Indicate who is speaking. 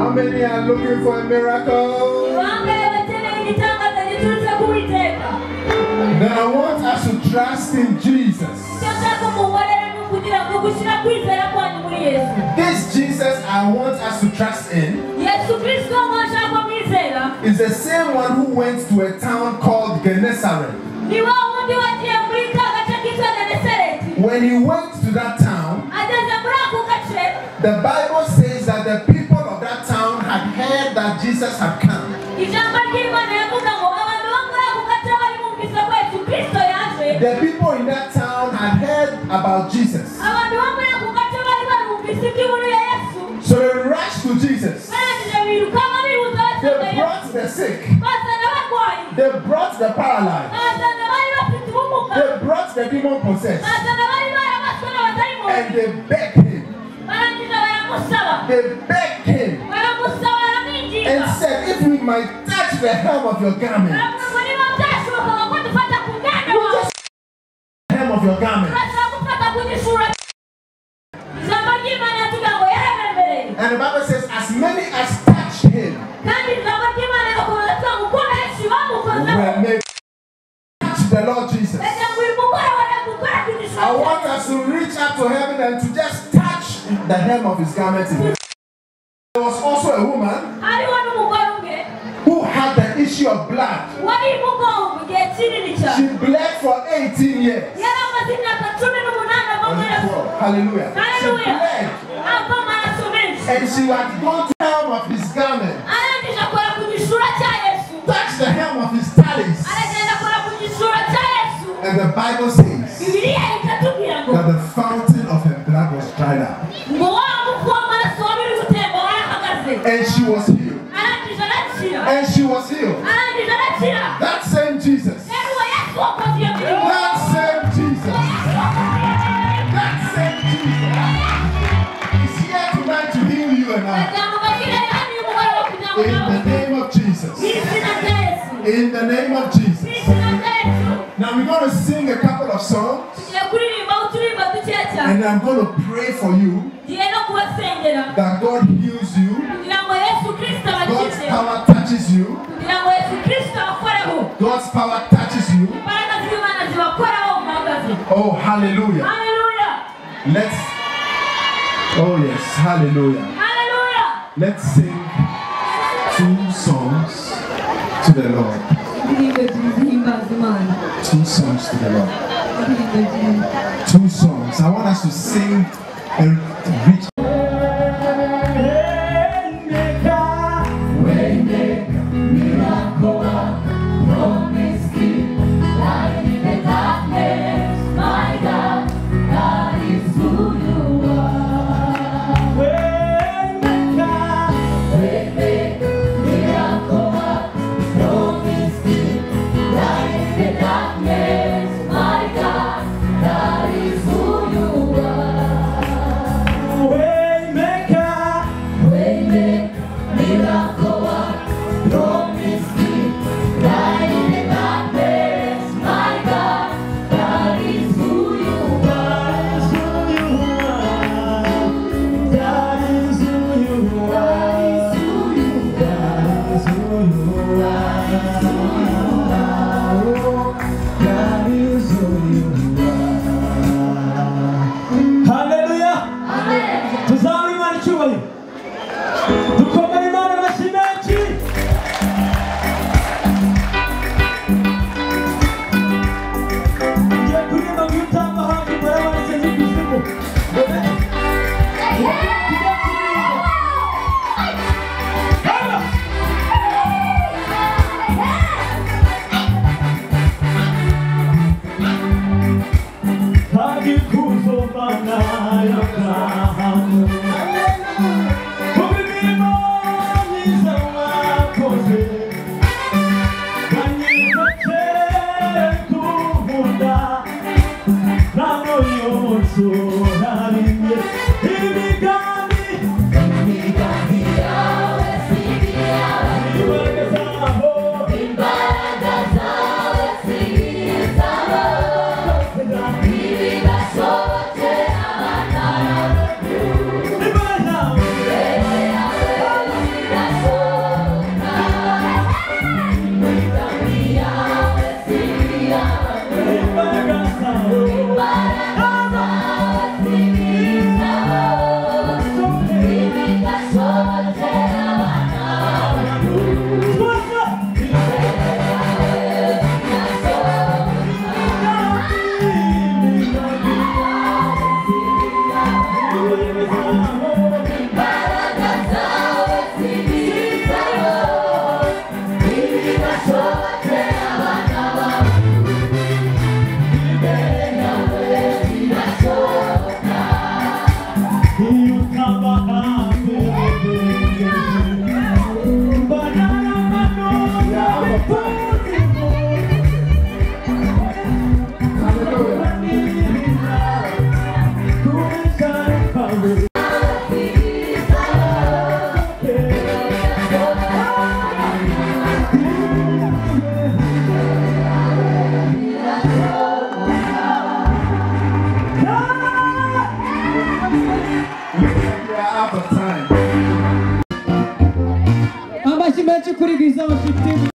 Speaker 1: How many are looking for a miracle? Then I want us to trust in Jesus. This Jesus I want us to trust in is the same one who went to a town called Gennesaret. When he went to that town, the Bible says that the people of that town had heard that Jesus had come. The people in that town had heard about Jesus. So they rushed to Jesus. They brought the sick. They brought the paralyzed. They brought the demon possessed. And they begged him. They begged him and said, if we might touch the hem of your garment. The hem of your garment. And the Bible says, as many as touched him were made. Touch the Lord Jesus. I want us to reach up to heaven and to just touch the hem of his garment. There was also a woman who had the issue of blood. She bled for 18 years. Hallelujah. She bled. And she had gone to the hem of his garment. Touch the hem of his talents. And the Bible says that the fountain of her blood was dried up. And she was healed. And she was healed. That same Jesus. That same Jesus. That same Jesus is here tonight to heal you and I. In the name of Jesus. In the name of Jesus. Now we're going to sing a couple of songs. And I'm going to pray for you that God heals you. God's power touches you. God's power touches you. Oh, hallelujah. Let's, oh yes, hallelujah. Let's sing 2 songs to the Lord. 2 songs to the Lord. 2 songs. I want us to sing and reach. Out of time.
Speaker 2: Amashyi menshi kuri Gwiza Worship Team.